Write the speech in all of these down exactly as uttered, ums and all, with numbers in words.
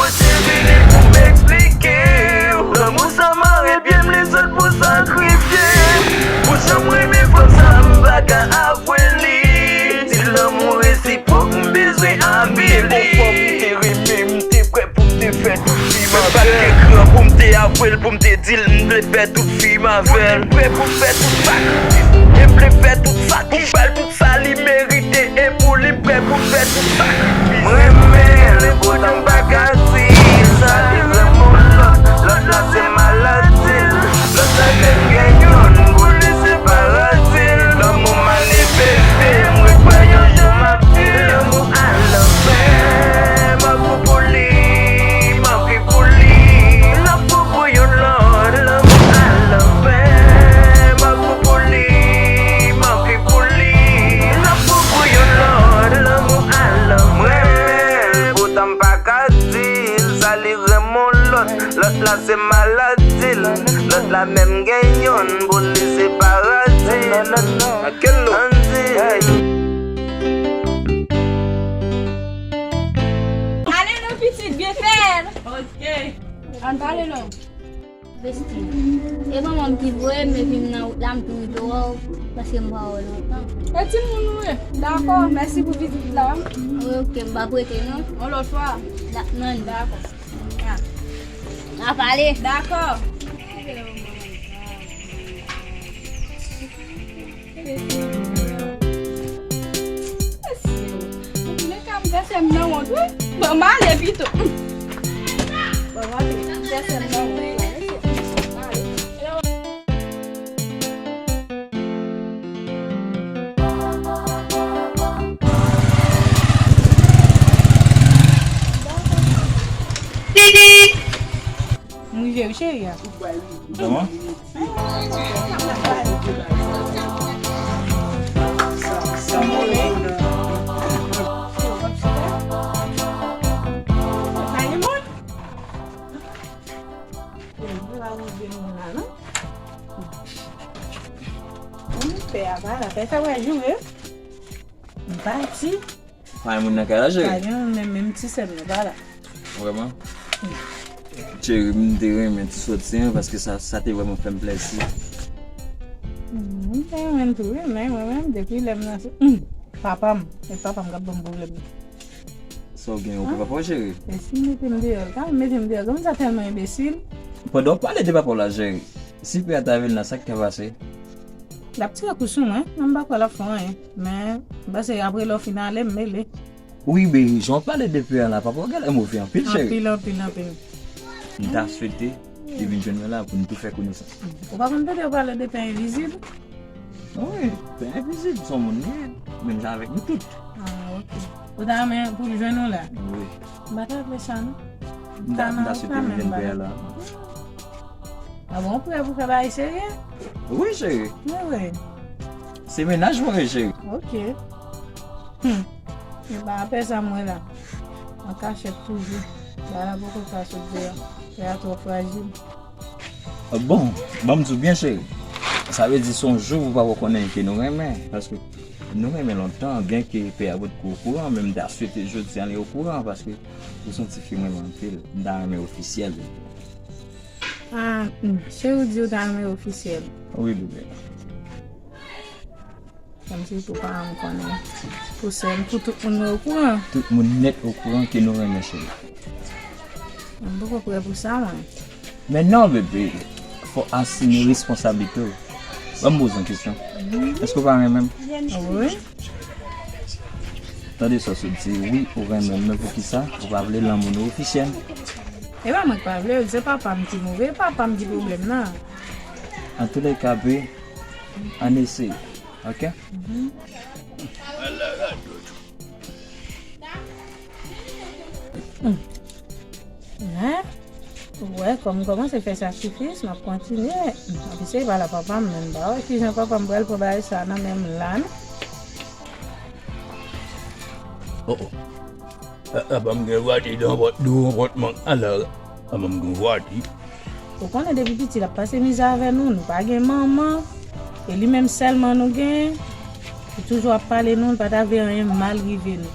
Te vini pou m eksplike w. Lanmou sa mare pye m, li sot pou sakrifye. Pou jan m renmen fanm sa, m pa ka avwe li. Si lanmou resipwòk, m bezwen avili. Konfòm m te renmen, m te prè pou m te fè tout fi m avè l. M pa t gen kran pou m te avwe l, pou m te di l m vle fè tout fi m avè l. M te prè pou m fè tout sakrifis, e m vle fè tout sa pou m ba l tout sa li merite, e pou li m prè pou m fè tout sakrifis. M renmen l, e poutan m pa ka di l. Sa li renmen yon lòt, lòt la se maladi l. Lòt la te gen youn, pou li se paradi l. Lanmou manifeste, m ret pa yon jou m ap di l. Lanmou a lanvè, m ap fou pou li, m ap ri pou li. L ap fou pou yon lòt, lanmou a lanvè, m ap fou pou li, m ap ri pou li. L ap fou pou yon lòt, lanmou a lanvè. M renmen l, poutan m pa ka di l. Sa li renmen yon lòt, lòt la se maladi l. Lòt la menm gen youn, pou li se paradi l. Ann di. Ale non pitit, byen fè l. Ok. Ann pale non. Besti. E manman m ki voye m, epi m nan wout la, m tou rive wè w, paske m pa wè w lontan. E timoun ou ye? Dakò, mèsi pou vizit la. Wi, ok, m p ap rete non. Yon lòt fwa. La, nan. Dakò. N a pale. Dakò. Mesye, ou vle ka m vèse m nan wont, wi. Bon, m ale pito. Bon, m ale vèse m nan wont la, mesye. M ale. M rive wi, cheri a. Kòman? Pè a pa la, pè sa wè joure. M pati. Pa gen moun nan kay la, cheri? Pa gen moun, menm, menm ti sè m nan pa la. Vrèman? Cheri, m te renmen ti sòti an, paske sa, sa te vrèman fè m plèzi. M te renmen l tou, wi, men mwen menm, depi lè m nan, papa m, e papa m k ap ban m pwoblèm. Sa w gen, ou pè papa w, cheri? E si m mete m deyò, l ka mete m deyò, granmoun sa tèlman enbesil. Pandan w pale de papa w la, cheri, si pè a ta vin la, sa k ka pase? L ap tire kou sou mwen, men m pa kwè l ap fè anyen. Men, m panse apre lè w fin ale, m mele. Wi, men jan w pale de pè a la, papa w genlè move anpil, cheri. Anpil, anpil, anpil. M ta swete li vin jwenn mwen la pou n tou fè konesans. Ou pa konn tande yo pale de pè envizib? Wi, pè envizib, se yon moun li ye, menm jan avèk nou tout. Ah, ok. Ou ta renmen pou l jwenn ou la? Wi. M pa ta vle sa, non. M ta, m ta swete m jwenn pè a la. Ah bon, ou prè pou fè bagay serye? Wi, cheri. Wi, wi. Se mennaj mwen, wi, cheri. Ok. Hmm. E pa apre sa, mwen la. An kachèt toujou. Bagay la poko ka sot deyò. Pè a twò frajil. Bon, ban m di w byen, cheri. Sa vle di se yon jou pou papa w konnen ke nou renmen. Paske nou renmen lontan, byen ke pè a potko okouran, men m ta swete jodi a li okouran, paske ou se yon tifi m renmen anpil. M ta renmen ofisyèl. Ah, hmm, cheri, w di w ta renmen ofisyèl. Wi, bebe. Kòmsi pou paran m konnen. Pou sè m, pou tout moun okouran. Tout moun nèt okouran ke nou renmen, cheri. M poko prè pou sa, mwen. Men non, bebe, fò w asime responsablite w. Ban m poze w yon kesyon. Èske w pa renmen m? Wi. Tande sa w sot di, wi, ou renmen m, men poukisa ou pa vle lanmou nou ofisyèl? E pa mwen k pa vle l, se papa m ki move, e papa m ki pwoblèm nan. Antouleka, bebe, ann eseye. Ok? Mhm. Hmm. Hein? Ou wè, kòm m kòmanse fè sakrifis, m ap kontinye. M ap eseye pale a papa m, men m pa wè kijan papa m pral pran bagay sa nan men m la, non. Oh, oh. Papa m gen vwa te devan pòt, devan pòt man. Alò, papa m gen vwa te. Ou konnen depi piti l ap pase mizè avè nou, nou pa gen manman, e li menm sèlman nou gen, li toujou ap pale nou, li pa ta vle anyen mal rive nou.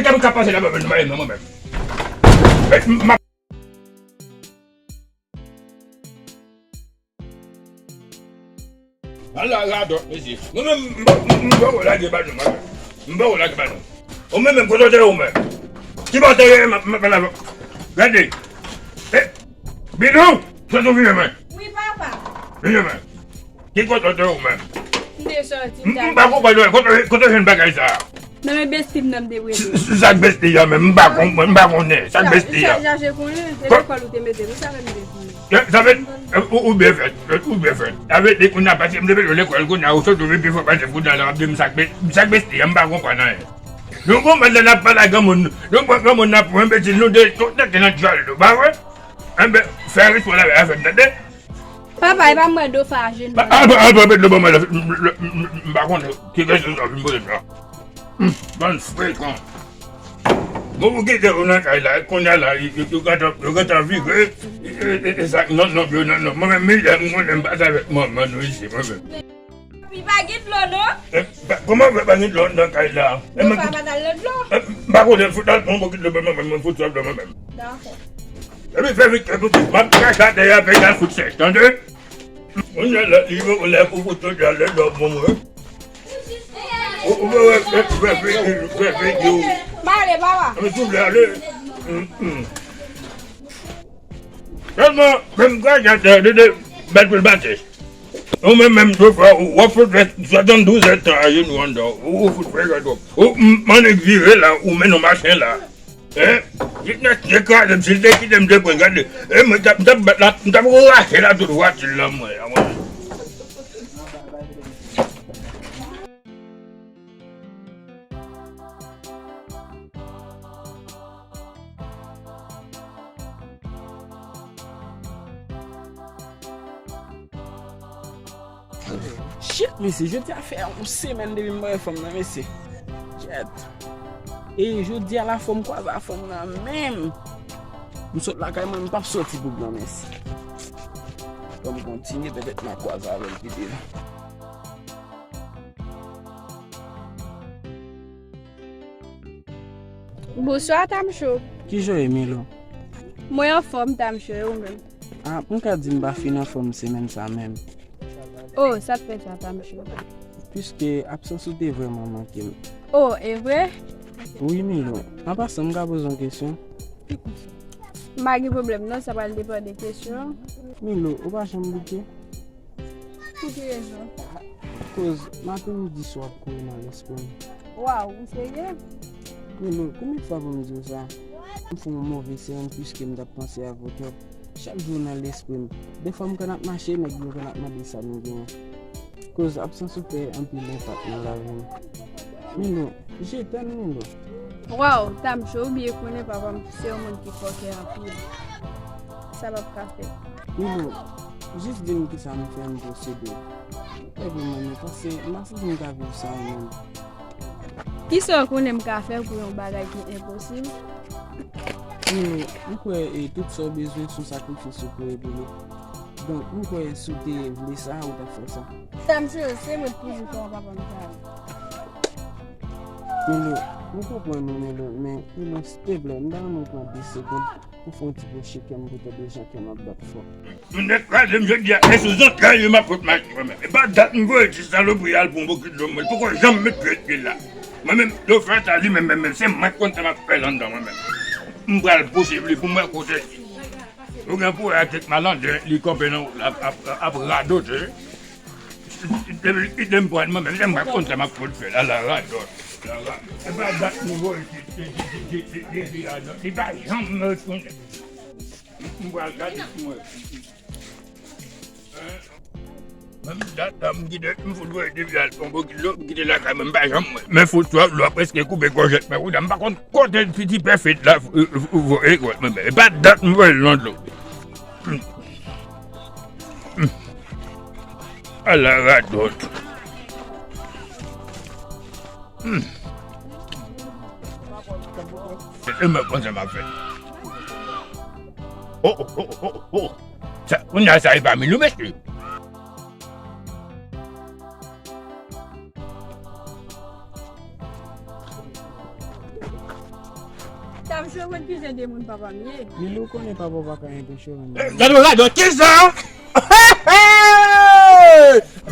Gade kòman k ap pase la, mwen menm, mwen menm. Eh, m ap Ala radòt, mesye. Mwen menm, m, m, m, m poko lage ba nou, mwen menm. M poko lage ba nou. Ou menm menm, kote w te ye ou menm? Ki bò w te ye, m, m, m, m, gade. Eh, Bidou, sòti w vini men. Wi, papa. Vini men. Ki kote w te ye ou menm? M te sòti, m, m pa konprann, kote, kote w jwenn bagay sa a? Nan men besti m nan m te prete. S-, s-, sa k besti a menm? M pa konprann, m pa konnen. Sa k besti a? Sa, sa, sa, konnen, se lekòl ou te mete m, sa fè m te konnen. Sa vle, ou, ou byen fèt, ou byen fèt. Sa vle di kounye a, paske m te mete w lekòl, kounye a, ou sot ou vin pi fò pase m, kounye a la, w ap di m sa k be-, sa k besti a, m pa konprann anyen. Nou konprann lè n ap pale ak granmoun, nou pran granmoun nan pou enbesil, nou de, tout nèg nan djòl nou, pa vre? Enben, fè respè w avè afè m, tande? Papa, e pa mwen do fa a jwenn. Al, al, al, al, pran dlo ban mwen la, m, m, m, m, m pa konnen ki kesyon sa w vin poze m la. Hmm, bann frekan. Bon, ou kite yo nan kay la, kounye a la, yo, yo, yo gentan, yo gentan vire, e, e, e, e sa, non, non, yo, non, non, mwen menm, Milè, m konnen m pase avèk manman nou isi, mwen menm. Papi, pa gen dlo, non? E, pa, kòman fè pa gen dlo nan kay la? E, mwen, pa, pa t al nan dlo. E, m pa konnen, fout al pran yon bokit dlo, mwen, mwen, mwen, fout sòt dlo, mwen menm. Dakò. Epi fè vit, fè vit, m ap krache atè a, fè y al fout sèch, tande? Kounye a la, li yo lè pou fout sòt dlo, lè dlo bon, mwen. Ou, ou, ou, ou, fè, fè, fè, fè, fè, fè, fè. M ale, papa. Mwen souple ale. Mm, mm. Sèlman, menm granjè, de, de, de, bèl pil batè. Ou menm, menm, de fwa, ou, w ap fout fè swasanndouz èdtan ajenou anndan. Ou, ou fout fè gad w. Ou, m, m annik vire la, ou mennen w mache la. Hein? Jis nèg te kraze m, si l te kite m, te pran, gade. E mwen, t ap, m t ap bat la, m t ap rache la tout vwati l lan, mwen, a mwen. Shit, mesye, jodi a fè yon semèn depi m wè fanm nan, mesye. Shit. E jodi a la fò m kwaze a fanm nan menm. M sot lakay mwen, m p ap soti pou granmèsi. Fò m kontinye, petèt m a kwaze avè l pi devan. Bonswa, Tamcho. Kijan w ye, Milo? Mwen anfòm, Tamcho, e ou menm? Ah, m ka di m pa fin anfòm semèn sa menm. Oh, sa t fè sa, Tamcho? Piske absans ou te vrèman manke m. Oh, e vre? Wi, Milo. An pasan, m ka poze w yon kesyon? M pa gen pwoblèm, non, sa pral depann de kesyon an. Milo, ou pa janm bouke? Pou ki rezon? Koz, maten, midi, swa ap kouri nan lespri m. Waw, ou serye? Milo, konbyen fwa pou m di w sa? M fè yon move sèyans piske m t ap panse avè w twòp. Chak jou nan lespri m. Dèfwa m konn ap mache, nèg yo konn ap mande sa m genyen. Koz absans ou fè anpil enpak nan lavi m. Milo, je t'aime, Milo. Waw, Tamcho, ou byen konnen papa m se yon moun ki fòkè anpil. Sa p ap ka fèt. Milo, jis di m kisa m fè m posede. Epi mwen, men pase, m pa santi m ka viv san ou menm. Kisa w konnen m ka fè pou yon bagay ki enposib? Milo, m kwè e, tout sa w bezwen se yon sakrifis ou pou epi li. Donk, m kwè si w te vle sa, ou t ap fè sa. Tamcho, se mwen k toujou fè yon papa m sa. Milo, m konprann ou, Milo, men Milo, silteplè, m ta renmen w pran de segonn pou fè yon ti pwoche kè m pou tande jan kè m ap bat fò. Moun nèg kraze m jodi a, e sou zantray yo m ap fout mache mwen menm. E pa dat m voye ti salopri a al pran yon bokit dlo mwen, li poko janm met pye sou pye la. Mwen menm, dofè sa li menm, menm, menm, se mwen k konn sa m ap fè l anndan mwen menm. M pral pouswiv li pou m wè kote. Ou gen pou wè ak kèk malandren, li kanpe nan wout la, ap, ap, ap radote. Depi li kite m pran mwen menm, se mwen k konn sa m ap fout fè l, ala radòt. Ala radòt. E pa dat m voye ti, ti, ti radòt. Li pa janm retounen. M pral gade pou mwen. Menm dat la, m kite, m fout voye depi al pran bokit dlo, m kite lakay mwen, m pa janm wè. Men fout twòp dlo a prèske koupe gòjèt mwen. Kounye a m pa konn kote ti, ti pèfèt la voye gòj mwen. E pa dat m voye l nan dlo. Ala radòt. Hmm. E mwen konn sa m ap fè. Oh, oh, oh, oh, oh. Sa, kounye a sa e pa Milou, mesye. Tamcho konn ki jan de moun papa m ye. Milou konnen papa w pa ka enpeche w vin. Eh, gade w la, donk, kisa?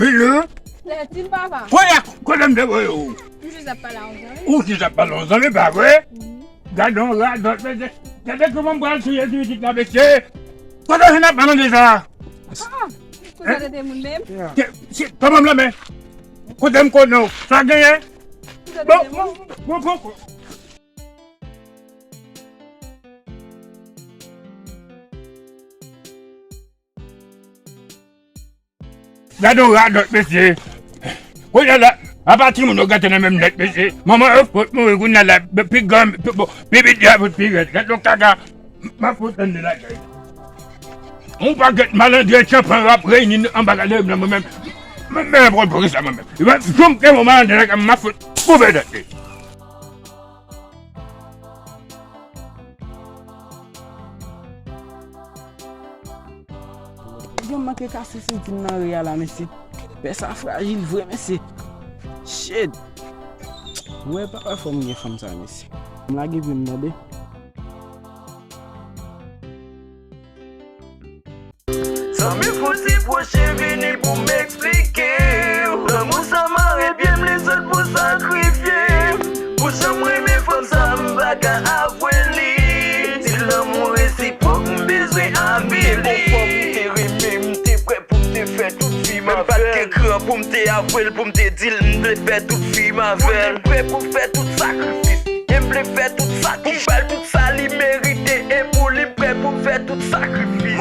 Milou. Lè di m papa. Kote, kote m te voye w? M jis ap pale a yon zanmi. Ou jis ap pale a yon zanmi, pa vre? Mhm. Gade yon radòt, mesye. Gade kòman m pral touye ti pitit la, mesye. Kote w jwenn ap pale de sa? Ah, ah. Kote w te moun menm? Ke, si, kòman m la, men? Kote m konnen w? Sa genyen? Kote w te moun? Bon, bon, bon, bon. Gade yon radòt, mesye. Kounye a la, apa timoun yo gate nan menm nèt, mesye. Manman yo fout mouri kounye a la, pi gran, pi, bon, pi piti a fout pi rèd. Gade yon kaka, m ap fout anndan lakay. Yon pakèt malandren tchanpan yo ap reyini anba gade m nan mwen menm. Mwen menm pran polis la mwen menm. Jou m te yon malandren lakay m, m ap fout koupe tèt li. Yo manke kase senti m nan ri a la, mesye. Pè sa frajil vre, mesye. Shit. Mwen pa wè fò m gen fanm sa, mesye. M lage pye m tande. Zanmi, fon ti pwoche vini pou m eksplike w. Lanmou sa mare pye m, li sot pou sakrifye m. Pou jan m renmen fanm sa, m pa ka avwe li. Ti lanmou resipwok, m bezwen avili. Li te bon fanm, m te renmen, m te prè pou m te fè tout vi m avè l. M pa t gen kran pou m te avwe l, pou m te di l m vle fè tout vi m avè l. M prè pou m fè tout sakrifis. E m vle fè tout sa ki pou m ba l tout sa li merite. E pou li m prè pou m fè tout sakrifis.